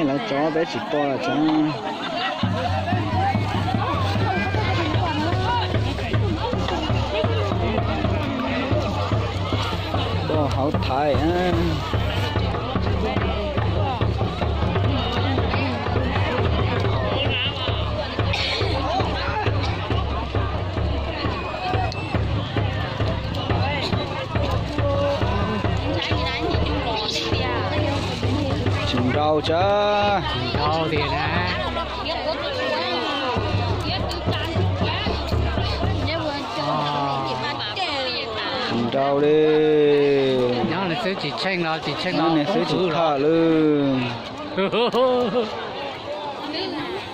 Lawv tso peb tsis pom tseeb. Pom hauv thaiv. Tsis nrau tsa. Tsis nrau tiag na. Tsis nrau li. Nyob nws xwb tsis tsheej los tsis tsheej los nws xwb tsis tham lawm.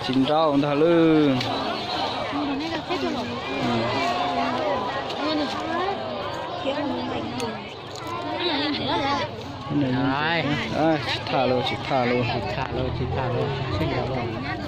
Tsis nrau ntag lawm. Tsis tham lawm, tsis tham lawm. Tsis tham lawm, tsis tham lawm, tsis tsheej lawm.